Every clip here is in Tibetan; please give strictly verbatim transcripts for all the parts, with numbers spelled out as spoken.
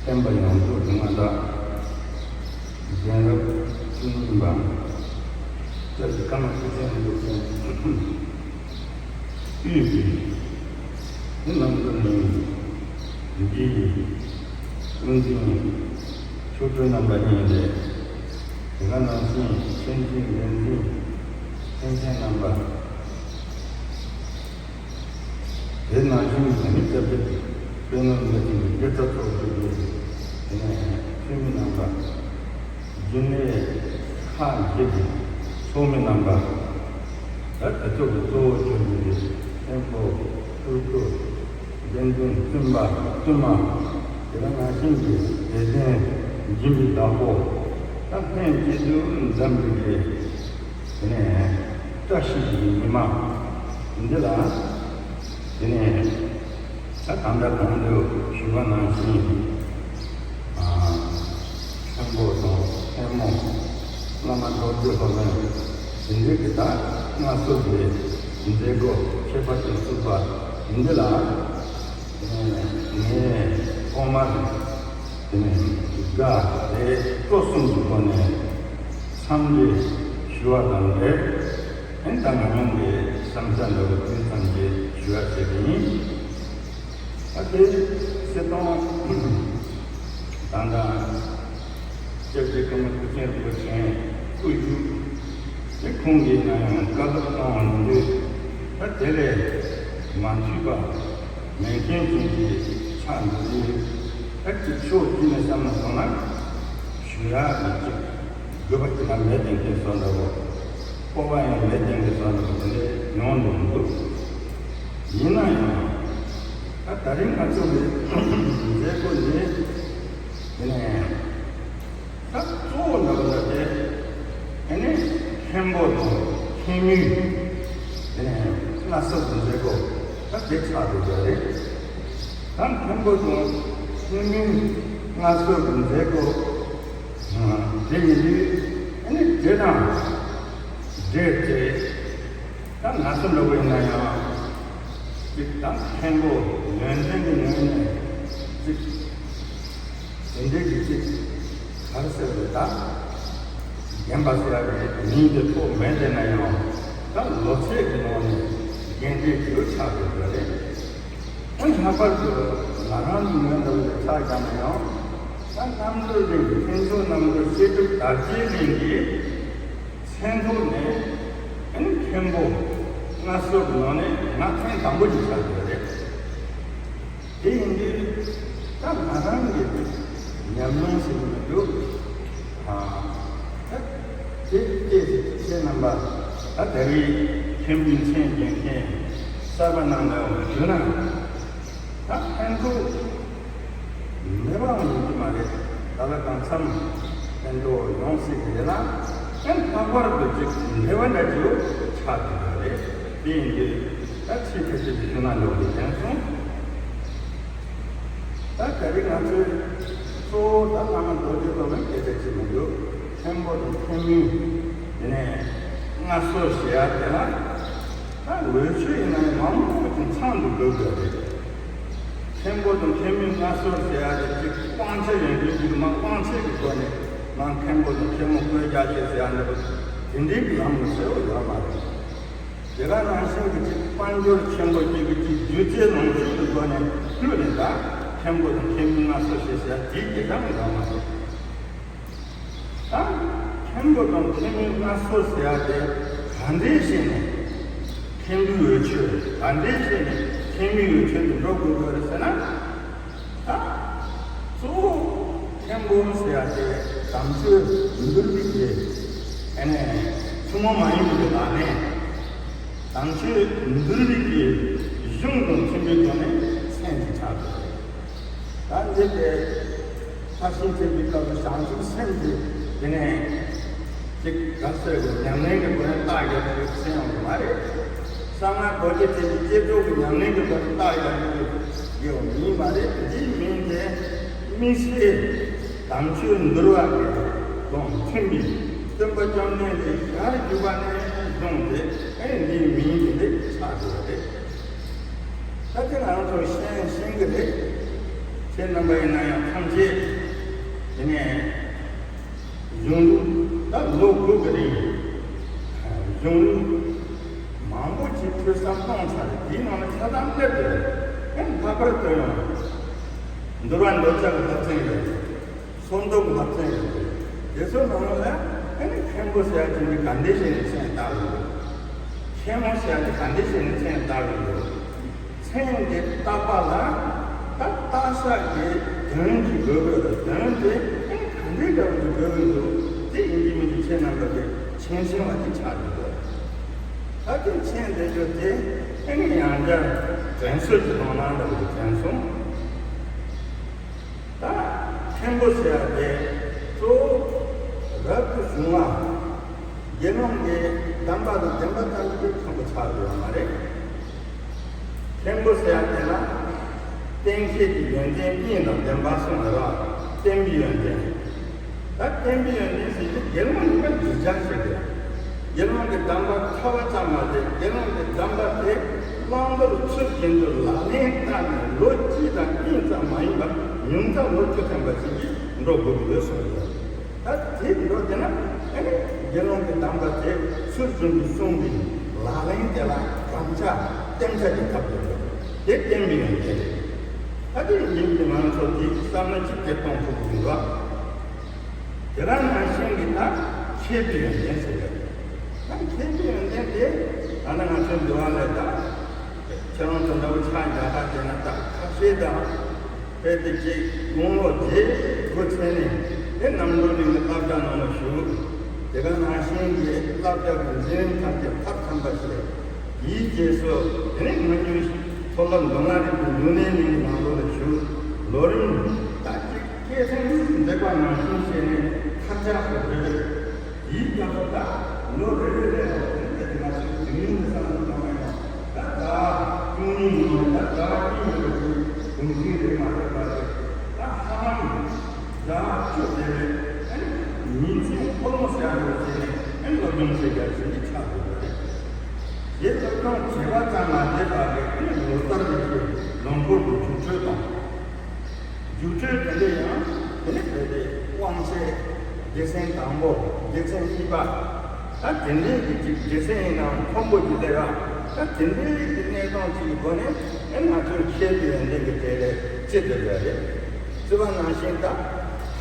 བསྟན་པ་ཡོངས་རྫོགས་ཀྱི་མངའ་བདག་གཞན་རབས་བཅུ་གཉིས་པ། སྐྱབས་རྗེ་ཀརྨ་སྐུ་ཆེན་རིན་པོ་ཆེ། དབུས་ཀྱི་དེ་རྣམ་གྲོལ་གླིང་འདིའི་དབུ་འཛིན་མཆོག་སྤྲུལ་རྣམ་པ་གཉིས་ཏེ། དེ་ག་ནང་བཞིན་མཁན་ཆེན་འགན་འཛིན་མཁན་ཆེན་རྣམ་པ། དེ་ནང་བཞིན་དེ་ནི་སྐྱབས་རྗེ་དཔལ་ནོར་མི་ཆེན་གྱི་དགེ་རྩ་ཚོགས་ཀྱི་དེ་ནས་འཐུས་མི་རྣམ་པ། རྒྱུན་ལས་ཁག་བརྒྱད་ཀྱི་ཚོགས་མི་རྣམ་པ། ད་དེ་ཚོ་གི་གཙོ་བོ་གྱུར་པའི་མཁན་པོ། སྤྲུལ་སྐུ། དགེ་འདུན། བཙུན་པ། བཙུན་མ། དེ་ག་ནང་བཞིན་གྱི་དད་ལྡན་སྦྱིན་པའི་བདག་པོ། ད་ལྷན་ཅིག་ཏུ་འཛོམས་པའི་དེ་ནས་བཀྲ་ཤིས་ཀྱི་ཉི་མ་འདི་ལ། དེ་ནས་ད་གང་ལྟར་གོང་དུ་ཞུས་པ་ནང་བཞིན། ཨ། མཁན་པོ་དང་མཁན་མོ། བླ་མ་རྡོ་རྗེ་སློབ་དཔོན། དེ་འདྲའི་གི་ད་མངའ་གསོལ་གྱི་མཛད་སྒོ་ཁྱད་པར་ཅན་བཙུགས་པ་འདི་ལ། ངས་ཐོག་མར་དེ་ནས་དགའ་དད་སྤྲོ་གསུམ་གྱི་སྒོ་ནས་འཚམས་འདྲི་ཞུ་བ་དང་འབྲེལ། ཨེ་ད་ང་རང་གི་བསམ་འཆར་འདྲ་བོ་དུས་ཙམ་གྱིས་ཞུ་བ་བྱེད་ཀྱི་ཡིན། ད་དེ་སྲིད་དོན་ད་ལྟ་སྐྱབས་རྗེ་ཀརྨ་སྐུ་ཆེན་རིན་པོ་ཆེ་སྐུ་བཞུགས་དེ་ཁོང་གིས་ན་ཡང་བཀའ་སློབ་གནང་བ་ནང་བཞིན། ད་དེ་ལས་མ་འཐུས་པ་མེད་མཁན་ཅན་གྱི་ཆགས་འདུག་ཡོད། ད་ཅིག་ཕྱོགས་གཅིག་ནས་བསམ་བློ་བཏང་ན་ཞུ་ཡག་གི་ཅིག་དགོས་པ་ཅིག་ལ་མེད་བསྡད་མཁན་བཟོ་འདྲ་བོ། སྤོབས་པ་ཡང་མེད་བསྡད་མཁན་བཟོ་འདྲ་བོ་དེ་འདྲ་ཡོང་འདུག་མི་འདུག་ཡིན་ན་ཡང་ད་ད་རིང་ང་ཚོ་གི་མཛད་སྒོ་འདི་དེ་ནས་ད་གཙོ་བོ་འདྲ་བོ་ལ་དེ་དེ་ནས་མཁན་པོ་དང་མཁན་མོའི་དེ་ནས་མངའ་གསོལ་གྱི་མཛད་སྒོ་ད་དེ་ཆགས་འདུག་པ་རེད། ད་མཁན་པོ་དང་མཁན་མོའི་མངའ་གསོལ་གྱི་མཛད་སྒོ་དེ་ཡིན་དུས་ཨ་ནི་དེ་དང་འབྲེལ་ཏེ་ད་ང་ཚོ་འདྲ་བོ་ཡིན་ན་ཡང་ཅིག་ད་མཁན་པོ་ཡོན་ཏན་གྱི་ངོས་ནས་ཅིག་དེ་འདྲའི་གི་ཅིག་ག་རེ་ཟེར་བ་ད་རྒན་པ་ཟེར་ཡག་གི་མིང་དེ་ཐོགས་མེད་དེ་ན་ཡང་ད་ལོ་ཚད་ཀྱི་ནང་ནས་རྒན་གྲས་ཀྱི་ཆགས་དགོས་པ་རེད། ཨ་ལྷག་པར་དུ་ང་རང་གི་ངོས་འདྲ་བོ་ཆ་བཞག་ན་ཡང་ད་རྣམ་གྲོལ་གླིང་གི་མཁན་ཆེན་རྣམ་གྲོལ་བཤད་སྒྲུབ་དར་རྒྱས་གླིང་གི་མཚན་ཐོག་ནས་ཨ་ནི་མཁན་པོ་མངའ་གསོལ་གྱི་ནང་ནས་ང་ཐེངས་དང་པོ་ཞིག་ཆགས་ཡོད་རེད། དེ་ཡིན་དུས་ད་ང་རང་གི་ཉམས་མྱོང་ཟེར་གྱི་མི་འདུག་ཨ། ད་དེ་སྐད་ཆ་ཁྱེད་རྣམ་པ་ད་ད་རེས་མཁན་པོའི་མཚན་བརྗོད་མཁན་གསར་པ་རྣམས་ལ་ཞུ་ན། ད་ཕན་ཐོགས་མེད་པའང་ཡིན་གྱི་མ་རེད། ད་ལྟ་གང་འཚམ་ཕན་ཐོགས་ཡོང་སྲིད་ཀྱི་རེད་ལ། ཡང་ལྷག་པར་དུ་ཅིག་འབྲེལ་བ་འདྲ་ཅིག་ཆགས་ཐུབ་ཡོད་རེད། དེ་ཡིན་དུས་ད་ཕྱི་ཁ་ཅིག་གི་ཞུ་ན་འགྲོ་གི་དྲན་སོང་། ད་ད་རེས་ང་ཚོའི་གཙོ་བོ་ད་བླ་མ་རྡོ་རྗེ་སློབ་དཔོན་སྐད་ཆ་ཅིག་མི་འདུག་མཁན་པོ་དང་མཁན་མོའི་དེ་ནས་མངའ་གསོལ་ཞེས་ཡ་དེ་ལ། ད་འོས་ཆོས་ཡིན་ན་ཡང་མང་པོ་ཅིག་ཚང་དུ་འགྲོ་དགོས་རེད། མཁན་པོ་དང་མཁན་མོའི་མངའ་གསོལ་ཟེར་ཡ་དེ་ཅིག་དབང་ཆ་ཡོད་མཁན་ཅིག་མ་དབང་ཆ་གི་སྒོ་ནས་མ་མཁན་པོ་དང་མཁན་མོ་བསྐོས་རྒྱ་བྱས་ཟེར་ཡ་འདྲ་པོ་དེ་འདྲའི་གི་ལམ་ལ་ཟེར་བ་ཡོད་མ་རེད། དེ་ག་ནང་བཞིན་གྱི་ཅིག་དཔལ་འབྱོར་ཆེན་པོ་ཅིག་གི་ཅིག་སྒྱུ་རྩལ་ལོངས་སྤྱོད་ཀྱི་སྒོ་ནས་ཕུལ་ནས་ད་མཁན་པོ་དང་མཁན་མོའི་མངའ་གསོལ་ཞེས་ཟེར་ཡ་དེའི་སྐད་ཆ་མི་འདྲ་མ་རེད། ད་མཁན་པོ་དང་མཁན་མོའི་མངའ་གསོལ་ཟེར་ཡ་དེ་ག་འདྲས་བྱས་ནས་མཁན་པོའི་འོས་ཆོས་ག་འདྲས་བྱས་ནས་མཁན་མོའི་འོས་ཆོས་དེ་འགྲོ་དགོས་དགོས་རེད་ཟེར་ན། ད་གཙོ་བོ་མཁན་པོ་ཟེར་ཡ་དེ་དམ་ཆོས་འདུལ་བའི་གི་ཨ་ནི་ཐུན་མོང་མ་ཡིན་པའི་གི་ལག་ལེན། དམ་ཆོས་འདུལ་བའི་གི་གཞུང་དང་མཐུན་པའི་སྒོ་ནས་མཚན་ཅིག་ཆགས་དགོས། ད་འདི་ལྟའི་ཕར་ཕྱིན་ཐེག་པའི་སྐབས་སུ་བྱང་ཆུབ་སེམས་ཀྱི་དེ་ནས་ཅིག་ག་ཟེར་དགོས། ཉམས་ལེན་གྱི་སྒོ་ནས་རྟགས་བརྒྱད་པའི་མཚན་ཡོང་གི་མ་རེད། གསང་སྔགས་རྡོ་རྗེ་ཐེག་པའི་བསྐྱེད་རྫོགས་ཀྱི་ཉམས་ལེན་གྱི་སྒོ་ནས་རྟགས་བརྒྱད་པའི་དགེ་བ་མིན་མ་རེད། འདིའི་མིང་དེ་དམིགས་བསལ་དམ་ཆོས་འདུལ་བ་གི་དང་མཐུན་པའི་སྟོན་པ་བཅོམ་ལྡན་འདས་ཞལ་བསྒྱུར་བ་ནས་བཟུང་སྟེ་ཨེ་འདིའི་མིང་དེ་ཆགས་ཡོད་རེད། ད་དེ་ང་རང་ཚོ་ཤེས་ཤེས་ཀྱི་རེད། ཁྱེད་རྣམ་པ་ཡིན་ན་ཡང་ཐམས་ཅད་དེ་ནས་གཞུང་ལུགས་ད་ལོ་དགུ་གི་རིང་གཞུང་ལུགས་མང་པོ་ཅིག་ཐོས་བསམ་གཏོང་ཚར་རེད། དེའི་ནང་ལ་ཆ་ཚང་སླེབས་ཏེ་རེད། ཨེ་ལྷག་པར་དུ་ཡང་འདུལ་བ་འདོད་ཆགས་ཀྱི་ལྷ་བཙན་རེད། སོར་མདོ་གི་ལྷ་བཙན་རེད། དེ་ཚོའི་ནང་ལ་ཨེ་ནི་མཁན་པོ་ཟེར་ཡ་དེ་ནི་ག་འདྲས་བྱས་ནས་མཚན་བཏགས་ཡོད། མཁན་མོ་ཟེར་ཡ་དེ་ག་འདྲས་བྱས་ནས་མཚན་བཏགས་ཡོད། མཚན་དེ་བཏགས་པ་ལ་ད་བཏགས་བཞག་གི་དོན་གྱི་དགོས་དགོས་དོན་དེ་ཨེ་ནི་ག་འདྲའི་འདྲ་བོ་ཅིག་དགོས་ཀྱི་འདུག་དེ་ཡིན་གཅིག་མིན་གཅིག་ཁྱེད་རྣམ་པ་གི་མཁྱེན་མཁྱེན་པ་དེ་ཆགས་ཀྱི་འདུག་ད་དེ་མཁྱེན་བསྡད་རྒྱུ་དེ་ཨེ་ནི་ཡང་བསྐྱར་དྲན་གསོ་ཅིག་གནང་ན་འདྲ་བོ་ཅིག་དྲན་སོང་། ད་མཁན་པོ་ཟེར་ཡ་དེ་གཙོ་བོ་རབ་ཏུ་བྱུང་བ་དགེ་སློང་གི་གདམས་པ་དང་བདེན་པ་ཙམ་གྱིས་མཁན་པོ་ཆགས་ཡོད་མ་རེད། མཁན་པོ་ཟེར་ཡ་དེ་ལ་གཏན་འཁེལ་གྱི་ཡོན་ཏན་གཉིས་དང་ལྡན་པ་གསུངས་ཡོད་ར། བསྟན་པའི་ཡོན་ཏན། ད་བསྟན་པའི་ཡོན་ཏན་ཟེར་གྱི་དགེ་སློང་ཡིན་པ་གཞིར་བཞག་བྱས་ཏེ། དགེ་སློང་གི་གདམས་པ་ཐོས་པ་ཙམ་མ་ཟད་དགེ་སློང་གི་གདམས་པ་དེ་བླང་དོར་ཚུལ་བཞིན་དུ་ལག་ལེན་བསྟར་ནས་ལོ་གཅིག་དང་གཉིས་ཙམ་མ་ཡིན་པར་ཉུང་མཐའ་ལོ་བཅུ་ཐམ་པ་ཞིག་གིས་འགྲོ་དགོས་ཀྱི་ཡོད་གསུངས་ཡོད། ད་དེ་འགྲོ་དེ་ན་ཨ་ནི་དགེ་སློང་གི་གདམས་པ་དེ་ཚུལ་བཞིན་དུ་སྲུང་བའི་ལག་ལེན་དེ་ལ་དགག་བྱ་བསྟན་བྱ་གྱི་ཐབས་དེ་འགྲོ་དེ་བསྟན་པའི་ཡོན་ཏན་རེད། ད་དེ་ཡིན་གྱི་ང་ཚོ་དེ་བསམ་བློ་གཅིག་དེ་གཏོང་ཐུབ་ཀྱི་འདུག་དེ་ལ་ནང་བཞིན་གྱི་ད་མཁས་པའི་ཡོན་ཏན་ཟེར་ཡོད། ད་མཁས་པའི་ཡོན་ཏན་དེ་ད་ནི་ང་ཚོའི་འདུལ་བ་ལས་ད་ཁྱེད་རང་ཚོ་འདྲ་བོ་ཕྱག་རྒྱ་ཁ་བྱས་ན་ད་ཁ་ཤས་དང་དཔེ་དེ་གཅིག་དགུང་ལོ་བརྒྱད་དགུ་ཚེ་ནས་དེ་རྣམ་གྲོལ་གླིང་གི་བསླབ་གྲྭ་ནང་ལ་ཞུགས། དེ་ག་ནང་བཞིན་གྱི་བསླབ་གྲྭ་གི་འཛིན་རིམ་ཐམས་ཅད་མཐར་ཕྱིན་པ་ཞིག་དེའི་རྗེས་སུ་དེ་ནས་སྔ་འགྱུར་མཐོ་སློབ་མདོ་སྔགས་རིག་པའི་འབྱུང་གནས་གླིང་གི་ནང་ལོགས་ལ་ཞུགས། ལོ་རིམ་ད་གཅིག་སྐྱེད་སྲིང་འདེགས་པ་ནང་བཞིན་བྱས་ནས་མཐར་ཆགས་སུ་བགྲོད། དེའི་སྐབས་སུ་ད་ལོ་རེ་རེ་རེ་ལ་དེ་ནི་ང་ཚོའི་དུས་ཡུན་ནི་བསམ་བློ་བཏང་བ་ཡིན་ན་ད་ཟླ་བ་བཅུ་གཉིས་ཡིན་ནོ་ད་ཟླ་བ་གཉིས་ཡོད་པའི་གུང་སེང་རེད་མ་རེད་པ་རེད། ད་ཧ་ལམ་ཟླ་བ་བཅུ་དེ་རེད། ཨ་ནི་ཉིན་མཚན་འཁོར་མོ་ཟེར་ཡག་འདྲ་བོ་བྱས་ནས་ཨ་ནི་སློབ་སྦྱོང་བྱེད་དགོས་ཟེར་གྱི་ཆགས་འདུག་པ་རེད། དེ་སློབ་སྦྱོང་བྱེད་པ་ཙམ་མ་བྱས་པ་རེད། ཨ་ནི་ལོ་ལྟར་རེ་རེ་ལམ་བོར་དུ་རྒྱུགས་སྤྲོད་དང་། རྒྱུགས་སྤྲོད་དེ་འདྲ་ཡང་དེ་ནི་བོད་དེ་དབང་ཆེ་སྡེ་ཚན་དང་པོ་སྡེ་ཚན་གཉིས་པ་ད་དེ་འདྲའི་གི་ཅིག་སྡེ་ཚན་ཡིན་ནའང་མཐོན་པོ་ཡིན་ལ་ཡང་ད་དེ་འདྲའི་གི་གནས་སྟངས་ཅིག་གི་སྒོ་ནས་ཨེ་ང་ཚོའི་མཁས་པའི་ཡོན་ཏན་གྱི་གྲས་ལས་རྩི་དགོས་པ་རེད། རྩི་བ་ནང་བཞིན་ད་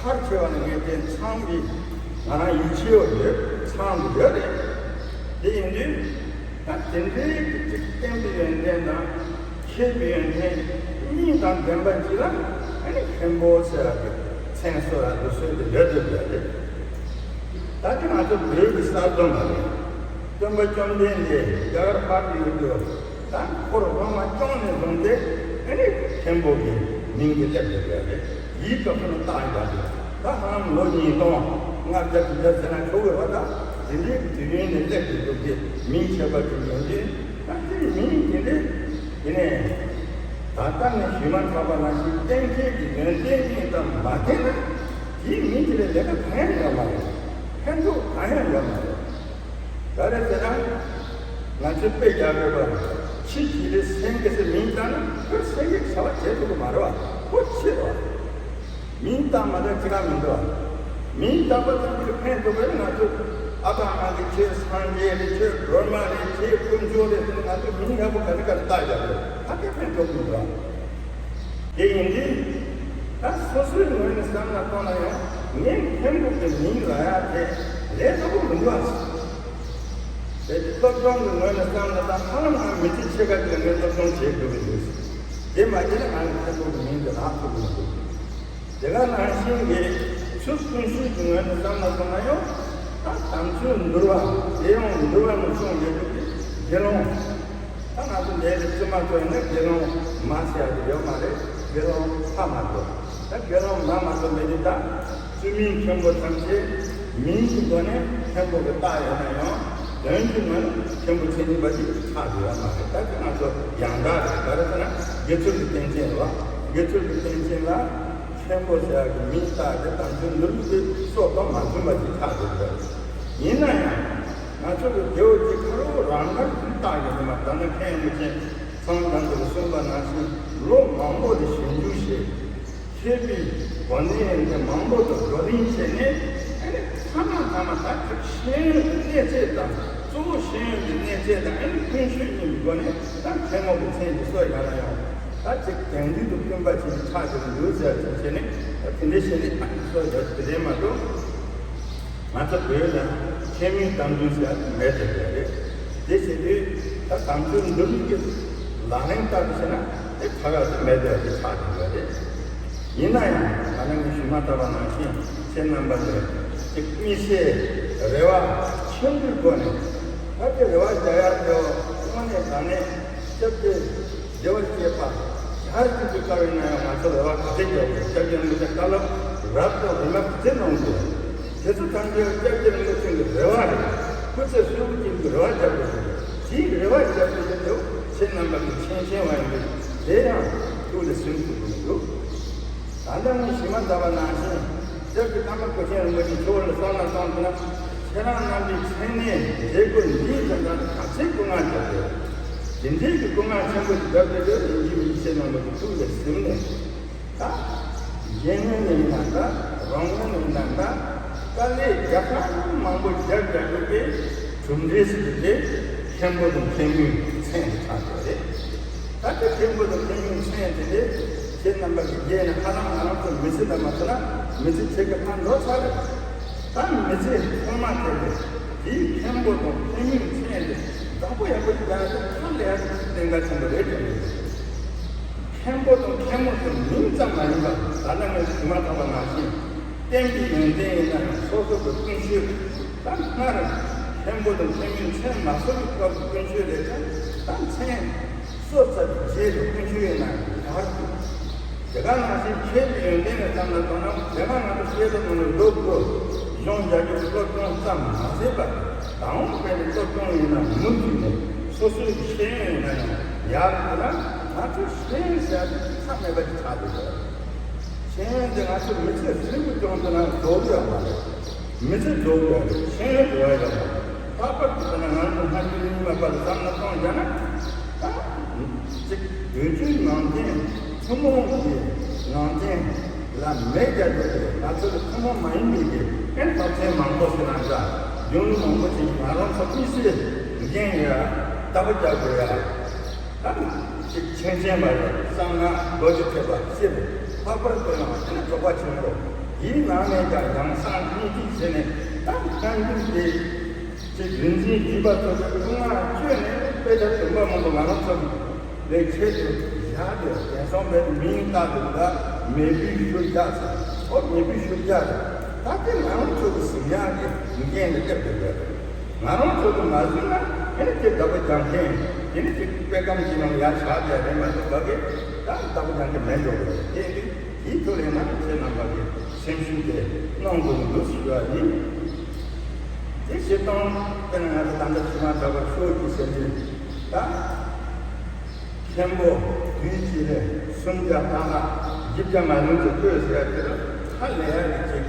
མཐར་ཕྱིན་པ་ནི་ངས་དེ་ཚང་གི་ང་རང་ཡིད་ཆེས་ཡོད་ཚང་གི་ཡོད་རེད། དེ་ཡིན་དུས་ད་དེ་འདྲའི་གི་ཅིག་བསྟན་པའི་ཡོན་ཏན་དང་། མཁས་པའི་ཡོན་ཏན་གཉིས་དང་ལྡན་པ་ཅིག་ལ་ཨ་ནི་མཁན་པོ་ཟེར་བ་གི་མཚན་གསོལ་བ་འདུག་སྲོལ་དེ་འདྲ་འདུག་པ་རེད། ད་དེ་ང་ཚོ་བོད་ཀྱི་གསར་འདོམས་པ་རེད། སྟོན་པ་བཅོམ་ལྡན་འདས་རྒྱ་གར་པར་དུ་ཡོད་དུས་ད་འཁོར་སློབ་མ་སྐྱོང་ནས་བཟུང་སྟེ་ཨ་ནི་མཁན་པོ་གི་མིང་དེ་སླེབས་འདུག་པ་རེད། ཡིད་ཀྱི་ཁོ་ན་བཏགས་ཡོད་པ་རེད། ད་ཧ་ལམ་ལོ་ཉིས་སྟོང་ལྔ་བརྒྱ་དྲུག་བརྒྱ་ཟེར་ན་ཆོག་གི་རེད་པ། ད་དེ་འདྲའི་དུས་ཡུན་ནས་སླེབས་འདུག་གི་མིང་ཆད་པ་དེ་ཡོང་དུས། ད་དེ་མིང་དེ་འདྲ་དེ་ནས་ད་ལྟ་ནས་ཞུས་མ་ཐག་པ་ནང་བཞིན་གཏན་འཁེལ་གྱི་ཡོན་ཏན་གཉིས་དང་མ་ལྡན་ན་དེའི་མིང་དེ་ལ་ལས་ཀ་གང་ཡང་ཡོད་མ་རེད། ཕན་ཐོགས་གང་ཡང་ཡོད་མ་རེད། ག་རེ་ཟེར་ན་ང་ཚོས་དཔེ་རྒྱག་དགོས་པ་ཁྱི་གཅིག་ལ་སེང་གེ་ཟེར་མིང་བཏགས་ན་ཁོས་སེང་གེ་བྱ་བ་བྱེད་ཐུབ་ཀྱི་མ་རེད་པ། ཁོ་ཁྱི་རེད་པ། མིང་བཏགས་མ་ཐག་ཅི་ག་མི་འདུག་མིང་བཏགས་པ་ཙམ་གྱིས་ཕན་ཐོགས་པ་ནི་ང་ཚོ་ཨ་ཕ་ཨ་མ་གིས་ཁྱེད་སངས་རྒྱས་རེད། ཁྱེད་སྒྲོལ་མ་རེད། ཁྱེད་དཀོན་མཆོག་རེད་ཟེར་ནས་ང་ཚོ་མིང་ཡག་པོ་ག་རེ་ག་རེ་བཏགས་ཡག་རེད། ད་གའི་ཕན་ཐོགས་མི་འདུག་དེ་ཡིན་དུས་ད་སོ་སོའི་ངོས་ནས་བསམ་བློ་གཏོང་ན་ཡང་ངས་མཁན་པོ་གི་མིང་རག་ཡག་དེ་ལས་སླ་པོ་མི་འདུག་ཨ། དེ་སློབ་སྦྱོང་གི་ངོས་ནས་བསམ་ན་ད་ཧ་ལམ་ང་མི་ཚེ་ཕྱེད་ཀ་དེ་ངས་སློབ་སྦྱོང་བྱེད་དགོས་ཀྱི་འདུག་དེ་མ་བྱས་ན་ང་གི་མཁན་པོ་གི་མིང་དེ་རག་ཐུབ་ཀྱི་མི་འདུག་དེ་ག་ནང་བཞིན་གྱི་ཚུལ་ཀུན་ཤེས་ཀྱི་ངོས་ནས་བསམ་ན་སོང་ན་ཡང་ད་དམ་ཆོས་འདུལ་བ་དེ་ཡང་འདུལ་བ་ནས་གསུངས་ཡོད་པའི་དགེ་སློང་། ད་ང་ཚོ་འདིར་བཙུན་མ་ཚོ་ཡིན་ན་དགེ་སློང་མ་ཟེར་ཡག་དེ་ཡོད་མ་རེད། དགེ་སློང་ཕ་མ་ཚོ། ད་དགེ་སློང་མ་མ་གཏོགས་མེད་དུས་ད་བཙུན་མའི་མཁན་པོ་ཐམས་ཅད་མིང་གི་སྒོ་ནས་མཁན་པོ་གི་རྟགས་ཡོད་ན་ཡང་དོན་གྱི་ངོས་ནས་མཁན་པོ་མཚན་ཉིད་པ་ཅིག་ཆགས་ཀྱི་ཡོད་མ་རེད། ད་དེ་ང་ཚོ་ཡང་དག་རེད། ག་རེ་ཟེར་ན་དགེ་ཚུལ་གྱི་རྟེན་ཅན་ལ་དགེ་ཚུལ་གྱི་རྟེན་ཅན་ལ་མཁན་པོ་ཟེར་ཡག་གི་མིང་བཏགས་ཏེ་དམ་ཆོས་འདུལ་བའི་སྲོལ་དང་མ་མཐུན་པ་ཅིག་ཆགས་ཀྱི་ཡོད་རེད། ཡིན་ན་ཡང་ང་ཚོ་གི་རྒྱལ་པོ་གཅིག་ཁ་རོག་རང་དགར་གྱི་རྟགས་ཡིན་ནི་མ། ད་ནི་མཁན་ཡོན་ཏན་ཚང་དང་དུ་གསུངས་པ་ནང་བཞིན་ལོ་མང་པོ་ལ་ཞིབ་འཇུག་བྱས། མཁས་པའི་གོ་གནས་དེ་མང་པོ་དང་བགྲོ་གླེང་བྱས་ནས། ཨ་ནི་ཚང་མ་ཚང་མ་ད་ཅིག་ཤེས་ཡོན་གྱི་གནས་ཚད་དང་། གཙོ་བོ་ཤེས་ཡོན་གྱི་གནས་ཚད་དང་། ཨ་ནི་ཀུན་སྤྱོད་གཉིས་ཀྱི་སྒོ་ནས། ད་མཁན་མོ་གི་མཚན་གྱི་སྲོལ་ཡང་ན་ཡང་ད་ཅིག་དེང་དུས་དང་བསྟུན་པ་ཅིག་ཆགས་ཀྱི་འདུག་ཟེར་ཅིག་བྱས་ནས། ད་དེ་འདྲའི་བྱས་ནས་ཨ་ནི་སྲོལ་ཡོད་དེ་རེད་མ་གཏོགས། ང་ཚོ་བོད་ལ་མཁས་མིང་དམ་འཛིན་ཟེར་ཡ་དེ་མེད་དེ་ཡོད་རེད། དེ་བྱས་དུས་ད་དམ་ཆོས་འདི་རིགས་ཀྱི་ལག་ལེན་བསྟར་དུ་བྱས་ན། དེ་ཕ་ག་དེ་མེད་དེ་ཡོད་དེ་ཆགས་དེ་ཡོད་རེད། ཡིན་ན་ཡང་ད་ནང་གི་ཞུས་མ་ཐག་པ་ནང་བཞིན་ཁྱེད་རྣམ་པ་ཚོས་ཅིག་དམིགས་བསལ་རེ་བ་ཆེན་པོའི་སྒོ་ནས། ད་དེ་རེ་བ་རྒྱག་ཡ་དེ་དངོས་གནས་དྲང་གནས་སྐྱབས་རྗེ་བདེ་བར་གཤེགས་པ་ཞལ་གྱིས་བཀྲོལ་བ་ཡིན་ན་ཡང་། ང་ཚོ་རེ་བ་ག་ཚོད་རྒྱག་དགོས། སྐྱབས་རྗེ་རིན་པོ་ཆེ་བཀའ་སློབ་རབ་དང་རིམ་པ་ག་ཚོད་གནང་དགོས། དེ་ཚོ་ཐམས་ཅད་སྐྱབས་རྗེ་རིན་པོ་ཆེ་གི་རེ་བ་རེད། སྐུ་ཚེ་ཧྲིལ་པོ་ཅན་གྱི་རེ་བ་རྒྱག་དགོས་རེད། དེའི་རེ་བ་རྒྱག་དགོས་ཡོད་དེ་ཁྱེད་རྣམ་པ་གི་མཁྱེན་མཁྱེན་བ་ཡིན་པས། དེ་ཡང་ཐུགས་ལ་ཟིན་ཐུབ་ཀྱི་མི་འདུག་ད་ལྟ་ངས་ཞུས་མ་ཐག་པ་ནང་བཞིན། སྐྱབས་རྗེ་ཀརྨ་སྐུ་ཆེན་རིན་པོ་ཆེ་མཆོག་ལ་བསམ་བློ་གཏོང་དུས་ན། ཁྱེད་རང་རྣམ་པའི་མཚན་གནས་མཛད་སྒོ་འདིའི་དོན་དག་ག་ཚོད་སྐུ་ངལ་འཇོག་དགོས། དེ་འདྲའི་གི་སྐུ་ངལ་ཆེན་པོ་ཞིག་བརྒྱབ་སྟེ། དེ་ཡིན་གྱི་མིན་གྱི་ཁྱེད་རྣམ་པ་གི་ཐུགས་ལ་ཟིན་ནས། ད་གཞན་ངོས་ནས་ཡིན་ན་འདྲ། རང་ངོས་ནས་ཡིན་ན་འདྲ། དཀའ་ལས་རྒྱག་ས་མང་པོ་རྒྱག་རྒྱག་དགོས་པའི་གྲུབ་འབྲས་ཤིག་དེ་མཁན་པོ་དང་མཁན་མོའི་མཚན་དུ་ཆགས་ཡོད་རེད། ད་ལྟ་མཁན་པོ་དང་མཁན་མོའི་མཚན་དེ་ལས་ཁྱེད་རྣམ་པ་གི་རྒྱན་ནི་ཧ་ལམ་ང་རང་ཚོ་མི་ཚེ་ལ་མ་ཐུག་ན་མི་ཚེ་ཁྱེད་ཀྱི་ཕར་འགྲོ་ཚར་རེད། ད་མི་ཚེ་ཐོག་མ་དེ་ལས་དེའི་མཁན་པོ་དང་མཁན་མོའི་མཚན་དེ་བདག་པོ་ཡག་པོ་ཞིག་རྒྱག་ཡ་དེ་ཧ་ལས་ཡ་གཏན་ཁ་ཆེན་པོ་རེད་དྲན་གྱི་འདུག་མཁན་པོ་དང་མཁན་མོ་དེ་མིང་ཙམ་མ་ཡིན་པར། ད་ལྟ་ངས་ཞུས་མ་ཐག་པ་ནང་བཞིན། བསྟན་པའི་ཡོན་ཏན་ཡིན་ན་ཡང་སོ་སོ་གི་ཀུན་སྤྱོད། ད་སྔར་མཁན་པོ་དང་མཁན་མོའི་མཚན་མ་གསོལ་བའི་སྐབས་ཀྱི་ཀུན་སྤྱོད་ལས་ཀྱང་། ད་མཚན་གསོལ་ཚར་བའི་རྗེས་ཀྱི་ཀུན་སྤྱོད་ཡིན་ན་ཡང་ཡག་འདུག་དེ་ག་ནང་བཞིན་མཁས་པའི་ཡོན་ཏན་ལ་བསམ་བློ་གཏོང་ན། དེ་སྔ་ང་ཚོ་བཤད་དུ་མི་འདུག་སློབ་དགོས། གཞུང་རྒྱ་སྒྱུར་སློབ་སྦྱོང་ཙམ་མ་ཟད་པར། དང་པོ་དཔེ་ནི་སློབ་སྦྱོང་ཡིན་ན་མུ་མཐུད་ནས་སོ་སོའི་ཤེས་ཡོན་ཡིན་ན་ཡང་ཡག་འདུག་ན། ང་ཚོའི་ཤེས་ཡོན་ཟེར་ཡ་དེ་ཚད་མེད་པ་ཅིག་ཆགས་འདུག་ཤེས་ཡོན་དེ་ང་ཚོས་མི་ཚེ་ཧྲིལ་པོ་སྦྱོང་ཐུབ་ན་རྫོགས་ཡོད་མ་རེད། མི་ཚེ་རྫོགས་ཡོད་རེད། ཤེས་ཡོན་འགྲོ་ཡ་ཡོད་མ་རེད། ལྷག་པར་དུ་ན་ང་ཚོ་སྔ་འགྱུར་རྙིང་མ་པ་ལ་བསམ་བློ་གཏོང་བྱས་ན། ད་ཅིག་བོད་བརྒྱུད་ནང་བསྟན་ཐུན་མོང་གི་ནང་བསྟན་ལ་མེ་རྒྱག་རྒྱུ་དེ། ང་ཚོ་གི་ཐུན་མོང་མ་ཡིན་པའི་གི་ཨེ་སློབ་ཚན་མང་པོ་ཞིག་ནང་འདྲ། རྒྱུན་མང་པོ་ཞིག་ང་རང་ཚོ་དམིགས་བསལ་འགན་ཡོད་ཡ། ལྟ་བ་རྒྱག་དགོས་ཡ། ད་ཅིག་མཁྱེན་མཁྱེན་པ་རེད། གསང་སྔགས་རྡོ་རྗེ་ཐེག་པ་སྤྱིར། ལྷག་པར་དུ་ཡང་དེ་ནི་རྫོགས་པ་ཆེན་པོ། དེའི་ནང་ནས་ཀྱང་ཡང་གསང་སྙིང་ཐིག་ཟེར་ནས། ད་སྔ་འགྱུར་དེ་ཅིག་རིག་འཛིན་བརྒྱུད་པ་ཚོ་གི་སྐུ་ངལ་བཅོས་ནས། དཔེ་ཆ་བདུན་པ་མང་པོ་ང་རང་ཚོ་ལས་ཆེད་དུ་བཞག་སྟེ། དེང་སང་བོད་མིང་བཏགས་འདུག་ལ། མེས་པོའི་ཤུལ་བཞག་ཟེར། ཨོ་མེས་པོའི་ཤུལ་བཞག་རེད། ད་དེ་ང་རང་ཚོ་གི་གཟིགས་ཡག་གི་འགན་དེ་སླེབས་འདུག་གས། ང་རང་ཚོ་གི་མ་གཟིགས་ན་དེ་ནི་དེ་ལྟ་བུ་རྒྱག་མཁན། དེ་ནི་དེ་དཔེ་ཁམས་ཀྱི་ནང་ཡར་བཞག་པའི་རེད་མ་གཏོགས། བ་གི་ད་ལྟ་བུ་རྒྱག་མཁན་མེད་འགྲོ་གི་རེད། དེ་ཡིན་དུས་དེའི་ཐོག་ལ་ཡིན་ན་ཁྱེད་རྣམ་པ་གི་སེམས་ཤུགས་དེ་གནང་དགོས་ཀྱི་འདུག་ཞུ་བ་ཡིན། དེ་བྱེད་སྟངས་དཔེར་ན་ང་ཚོ་ད་ལྟ་ཕྱི་མ་འདྲ་བར་ཤོག་གི་ཟེར་ནས། ད་མཁན་པོ་དུས་གཅིག་ལ་སུམ་བརྒྱ་ལྷག་ལ་བཞི་བརྒྱ་མ་ལུས་ཀྱི་བསྐོས་ཟེར་ཡ་དེ་ལ་ཧ་ལས་ཡ་གི་ཅིག་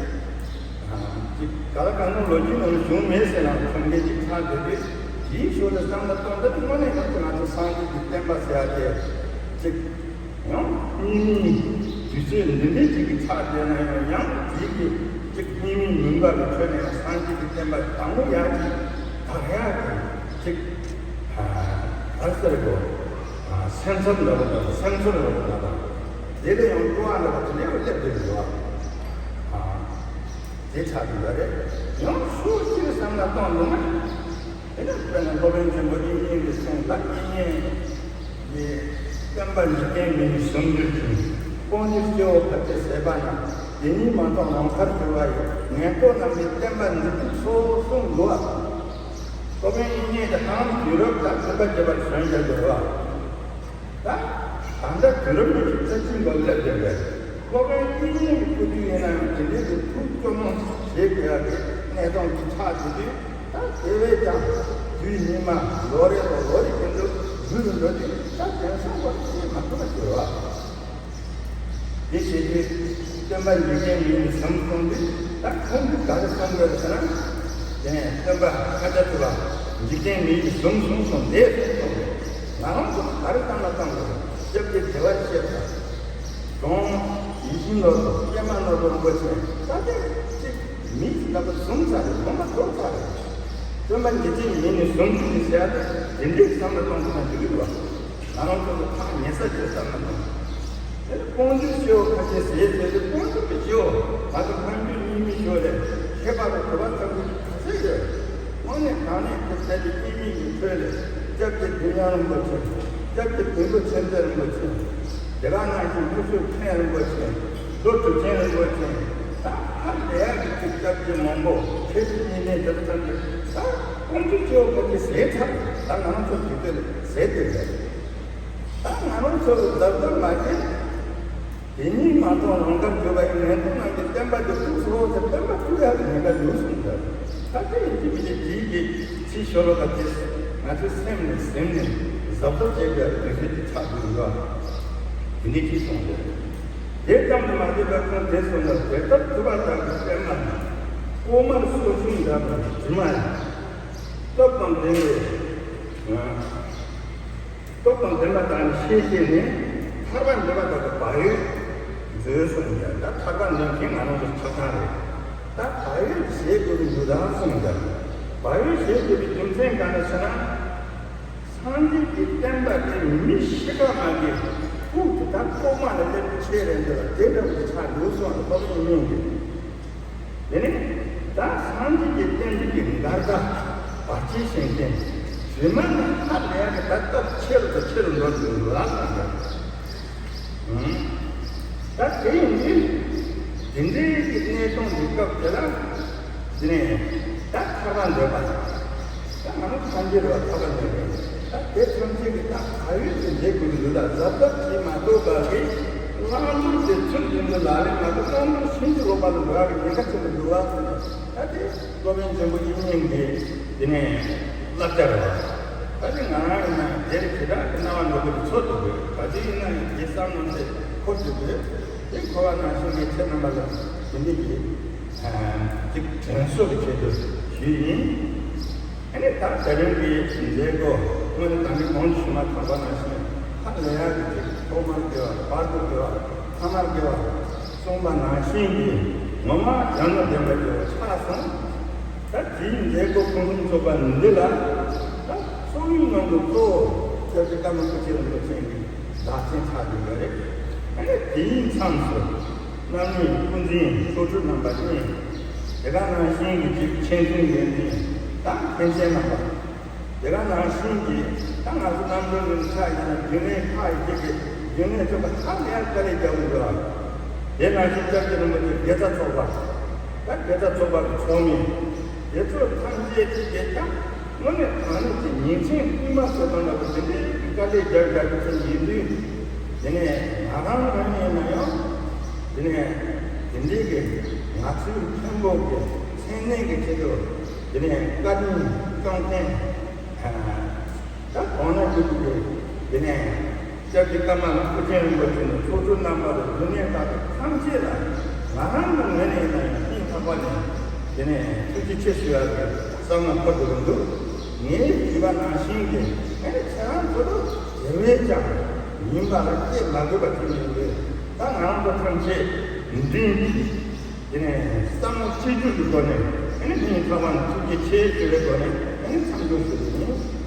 ཅིག་ག་ལ་གང་རུང་ལོ་རྒྱུས་ནང་ལ་བྱུང་མེད་ཟེར་ན་ཁྲོམ་མཁན་ཅིག་ཆགས་བསྡད་དུས། དེའི་ཞོར་ལ་བསམ་བློ་གཏོང་། ད་དེ་དངོས་གནས་ང་ཚོ་ང་ཚོ་སངས་རྒྱས་ཀྱི་བསྟན་པ་ཟེར་ཡ་དེ་ཅིག་ཡང་གཉིས་མིན་དུས་ཚོད་འདི་འདྲའི་ཅིག་གི་ཆགས་བསྡད་ན་ཡང་། ཡང་དེའི་གི་ཅིག་གཉིས་མིན་མུན་པ་གི་ཁྲོད་ནས་ཡང་སངས་རྒྱས་ཀྱི་བསྟན་པ་དང་པོ་ཡར་ཅིག་དར་ཡག་གི་ཅིག་ག་རེ་ཟེར་དགོས། སེམས་འཚབ་འདྲ་བོ་དང་། སེམས་ཚོར་འདྲ་བོ་དང་། དེ་ལས་ཡང་སྤྲོ་བ་འདྲ་བོ་དེ་འདྲ་བོ་སླེབས་བསྡད་འདུག་བ། དེ་ཆགས་ཀྱི་ཡོད་རེད། ཡང་ཕྱོགས་གཅིག་ནས་བསམ་བློ་གཏོང་འདུག་ན། དེ་ནས་དཔེར་ན་སློབ་དཔོན་ཆེན་པོ་དབྱིག་གཉེན་གྱི་གསུང་ལ། དབྱིག་གཉེན་གྱི་བསྟན་པ་འཇིག་རྟེན་མི་ཡི་ཟུམ་འགྲིལ་ཅིང་། སྤོང་ཉིད་སྐྱེ་བོ་ཕལ་ཆེར་ཟད་པ་ན། དེ་ཉིད་མ་རྟོགས་ནམ་མཁར་གྱུར་པ་ཡི། ངན་རྟོག་རྣམས་ཀྱིས་བསྟན་པ་འཛིན་དུས་ཚོགས་གསུམ་འགྲོ་བ། སློབ་དཔོན་དབྱིག་གཉེན་དེ་ཧ་ལམ་དུས་རབས་དང་མཐུན་པ་བྱེད་པར་གཞོན་སྐྱེས་འགྱུར་བ། ད་ད་ལྟ་དུས་རབས་ཉི་ཤུ་རྩ་གཅིག་པ་སླེབས་བསྡད་པས། སློབ་དཔོན་དབྱིག་གཉེན་གྱི་སྐུ་དུས་ཡིན་ན་ཡང་དེ་འདྲའི་གི་ཐུགས་སྐྱོ་མོ་བྱེད་དགོས་ཡ་གི་གནས་སྟངས་ཀྱི་ཆགས་བསྡད་དུས། ད་དེ་བས་ཀྱང་དུས་སྙིགས་མ་ལོ་རེ་ལ་ལོ་རེ་བཞིན་དུ་འགྲོ་གི་འགྲོ་དུས། ད་དེང་སང་བར་ཤེས་མ་ཐུབ་པ་གྱུར་བ། དེ་བྱེད་དུས་བསྟན་པ་འཇིག་རྟེན་མི་ཡི་ཟུམ་གསུངས་དུས། ད་ཁོང་གིས་ག་རེ་གསུངས་པ་རེད་ཟེར་ན། དེ་ནས་སྟོན་པ་ཤཱཀྱ་ཐུབ་པ་འཇིག་རྟེན་མི་ཡི་ཟུམ་གསུངས་སོང་། འདས་གསུངས་སོང་། ང་རང་ཚོ་ག་རེ་བསམ་བློ་བཏང་དགོས་རེད། སྐྱབས་རྗེ་བདེ་བར་གཤེགས་པ་གདོང་ ཡིད་བཞིན་ནོར་བུ་པད་མ་ནོར་བུ་རིན་པོ་ཆེ་ད་ལྟ་ཅིག་མི་ཞིག་ལ་བཟུང་ཚར་རེད། སྒོམ་པ་རྫོགས་ཚར་རེད། སྟོན་པ་ཉིད་ཀྱི་མིང་ནས་བཟུང་རྒྱུ་ཞེས་བྱ་སྟེ་དེ་འདྲའི་བསམ་བློ་གཏོང་དགོས་ན་འགྲིག་གི་རེད་བ། ང་རང་ཚོ་གི་ཐག་ཉེ་ས་ཅིག་བསམ་བློ་གཏོང་། དེ་ནི་དཔུང་འཇུག་སྤྱི་བོ་ཁ་ཆེ་ཟས་ཟེར་ཏེ་དཔུང་འཇུག་གི་སྤྱི་བོ་ང་ཚོ་སྔོན་འཇུག་གཉིས་མི་ཞོར་ལས་ཁྱད་པར་དུ་གོ་བ་ཚང་གི་ཚིག་ཡོད། དངོས་གནས་དྲང་གནས་ཀྱི་ཚད་ཀྱི་སྐྱེ་དམན་གྱི་ཁྲོད་ལས་སྐྱབས་ཀྱི་དུས་ཡང་རིན་པོ་ཆེ། སྐྱབས་ཀྱི་དུས་འགོ་ཆེན་པོའི་རིན་པོ་ཆེ། དེ་ག་ནང་བཞིན་དངོས་སུ་མཁན་རིན་པོ་ཆེ། རྡོ་གྲུབ་ཆེན་རིན་པོ་ཆེ། ད་ཧ་ལས་ཡག་གི་ཚིག་སྐྱབས་ཀྱི་མང་པོ་ཁྱེད་ཀྱི་གཉིས་ནས་དེ་ཚང་གི་ད་དཔུང་འཇུག་སྤྱི་བོ་ཁ་ཆེ་ཟས་ཚར། ད་ང་རང་ཚོ་དུས་ཚོད་ཟས་དུས་རེད། ད་ང་རང་ཚོ་ལ་ལབ་ལབ་མ་བྱེད། དེ་ཉིད་མ་མཐོང་རང་དགར་གྱུར་པ་ཡི་ངན་སོང་རྣམས་ཀྱི་བསྟན་པ་འདི་ཐུགས་སུ་འོང་ཟེར་བསྟན་པ་ཐུགས་ཡག་གི་ཉེན་ཁ་འདུག་གསུངས་ཟེར། ད་དེ་ཡིན་གྱི་མི་དེ་དེའི་གི་ཚིག་ཤོ་ལོ་ཀ་དེ་ང་ཚོའི་སེམས་ནས་ཟིན་ནས་གཟབ་གཟབ་བྱེད་དགོས་པའི་དུས་ཚོད་ཅིག་ཆགས་འདུག་ཡོད། དེ་འདྲའི་ཅིག་གསུངས་ཟེར། དེ་ཙམ་དུ་མ་ཟད་པར་ཁོང་དེ་གསུངས་ནས་དེ་ལྟར་ཐུབ་པ་དག་གི་པད་མ་ནི་ཨོ་མར་སོགས་ཤིང་འདྲ་བ་ནི་དྲི་མ་ཡང་སྟོབས་དང་ལྡན་པའི། སྟོབས་དང་ལྡན་པ་དག་ནི་ཤེས་བྱས་ནས་ཐར་པ་འདོད་པ་དག་གི་བག་ཡོད་མཛོད་གསུངས་ཀྱང་ད་ཐར་པ་འདོད་མཁན་ང་རང་ཚོ་ཆ་ཚང་རེད། ད་བག་ཡོད་ཀྱི་བྱེད་དགོས་ཀྱི་འདུག་ད་གསུངས་ཀྱང་བག་ཡོད་བྱེད་དགོས་པའི་རྒྱུ་མཚན་ག་རེ་ཟེར་ན། སངས་རྒྱས་ཀྱི་བསྟན་པ་དེ་མི་ཤི་ཁ་མ་གི་ཕུགས་དེ་ད་ཐོག་མ་ལ་སླེབས་ཆེད་རེད་འདི་ལ་དེ་འདྲ་བོ་ཆགས་འདུག་གསུངས་ལ་ཐོག་མའི་སྙིང་གི། དེ་ནས་ད་སངས་རྒྱས་ཀྱི་བསྟན་པའི་གི་འགལ་ཟླ་བར་ཆད་བྱེད་མཁན་རྗེས་མ་ནི་ཧ་ལས་ཡག་གི་ད་སྟོབས་ཆེ་རུ་དང་ཆེ་རུ་འགྲོ་བཞིན་འདུག་ལ་བསམ་པས། ད་དེ་ཡིན་དུས་དེ་འདྲའི་གི་གནས་སྟངས་འདི་སྐབས་དེ་ལ་དེ་ནས་ད་ཐར་པ་འདོད་པ། ད་ང་རང་ཐམས་ཅད་རེད་བ་ཐར་པ་འདོད་པས། ད་དེ་ཐམས་ཅད་ཀྱི་ད་བག་ཡོད་དུ་འཇལ་དགོས་ཀྱི་འདུག་ད་གཟབ་གཟབ་བྱེད་མ་ཐུབ་པ་གི་བླང་དོར་དེ་ཚུལ་བཞིན་དུ་ལག་ལེན་མ་ཐུབ་བླང་དོར་ཕྱིན་ཅི་ལོག་པ་ལ་འགྲོ་ཡག་གི་ཉེན་ཁ་ཆེན་པོ་འདུག་བ་ཟེར་ནས་ད་དེ་སློབ་དཔོན་ཆེན་པོ་དབྱིག་གཉེན་གྱི་དེ་ནས་བསླབ་བྱ་རེད་བ། ད་དེ་ང་རང་ཡིན་ན་དེ་རིགས་དེ་དག་གི་རྣ་བ་འགྲོ་གི་འཚོ་ཐུབ་དགོས། ག་ཚོད་ཡིན་ན་ཡང་དེ་བསམ་བློ་དེ་འཁོར་ཐུབ་དགོས། དེ་འཁོར་བ་ནང་བཞིན་གྱི་ཁྱེད་རྣམ་པ་ལ་དེ་འདྲ་གི་ཅིག་དྲན་གསོ་གི་ཆེད་དུ་ཞུས་ཡིན། ཨ་ནི་ད་ད་རིང་གི་མཛད་སྒོ་དངོས་གནས་ད་གིན་གོང་དུ་ཞུས་མ་ཐག་པ་ནང་བཞིན་ཧ་ལས་ཡག་གི་ཅིག་ཐོག་མར་དགེ་བ་བར་དུ་དགེ་བ་ཐ་མར་དགེ་བ་གསུངས་པ་ནང་བཞིན་གྱི་ངོ་མ་སྦྱང་ན་ལྡན་པ་དགེ་བ་ཆགས་སོང་། ད་དེའི་མཛད་སྒོ་ཕུན་སུམ་ཚོགས་པ་འདི་ལ་ད་གཙོ་བོའི་ནང་དུ་གཙོ་བོ་སྐྱབས་རྗེ་ཀརྨ་སྐུ་ཆེན་རིན་པོ་ཆེ་གི་བདག་ཆེན་ཆགས་ཀྱི་ཡོད་རེད། ཨ་ནི་དེའི་མཚམས་སུ་རྣམ་གཉིས་སྐུ་འཛིན་ཚོགས་དྲུག་རྣམ་པ་གཉིས། དེ་ག་ནང་བཞིན་གྱི་ཅིག་མཁྱེན་བརྩེ་ཡོན་ཏན་དང་མཁན་ཆེན་རྣམ་པ། དེ་ག་ནང་བཞིན་གྱི་ད་ང་ཚོ་རྣམ་གྲོལ་གླིང་ཆགས་ཡིན་ན་རྒྱུན་ལས་ཁག་ཡི་ཅིག་གི་རྒྱུན་ལས་ཚོགས་པ་ཧ་ལས་ཡག་དཀའ་ལས་རྒྱག་གི་འདུག་དེ་ནང་བཞིན་སྐྱབས་རྗེ་རིན་པོ་ཆེ་དགེ་རྩ་ཚོགས་པ། ད་དགེ་རྩ་ཚོགས་པ་གི་ཚོགས་མི། དེ་ཚོ་ཐམས་ཅད་ཀྱི་དེ་ལྟ་དངོས་གནས་དྲང་གནས་ཀྱི་ཉིན་མཚན་དབུས་མ་ཟེར་བ་འདྲ་བོ་དེ་འདྲའི་དཀའ་ལས་རྒྱག་རྒྱག་གི་ཚུལ་ཡིན་དུས། དེ་ནས་ང་རང་རང་ཡིན་ན་ཡང་དེ་ནས་དེ་འདྲའི་གི་ང་ཚོའི་མཁན་པོ་གི་མཚན་གནས་ཀྱི་ཆེད་དུ་དེ་ནས་བཀའ་དྲིན་བསྐྱངས་མཁན་ད་གང་ན་ཡོད་དུས་དེ་ནས། སྐྱབས་རྗེ་ཀརྨ་ལ་སྐུ་ཆེན་རིན་པོ་ཆེ་ནས་ཚོགས་དྲུག་རྣམ་པ་དང་རྒྱུན་ལས་ཁག་གི་ཐམས་ཅད་ལ་ང་རང་གི་ངོས་ནས་ཡིན་ན་ཡང་སྙིང་ཐག་པ་ནས་དེ་ནས་ཐུགས་རྗེ་ཆེ་ཞུ་ཡག་གི་བསམ་བློ་འཁོར་དགོས་ཀྱི་འདུག་ངས་ཞུས་པ་ནང་བཞིན་གྱི་ངས་ཁྱེད་རང་ཚོ་ལ་དེ་བས་ཀྱང་ཉིན་པ་ལ་སྐྱེ་མ་དགོས་པ་ཅིག་ཡིན་པས། ད་ང་རང་ཚོ་ཐམས་ཅད་མགྲིན་གྱིས། དེ་ནས་བསམ་བློ་གཅིག་གྱུར་གྱི་སྒོ་ནས་ཨ་ནི་སྙིང་ཐག་པ་ནས་ཐུགས་རྗེ་ཆེ་ཞུ་བའི་སྒོ་ནས་ཨ་ནི་མཚམས་འཇོག་ཞུ་རྒྱུ་ཡིན།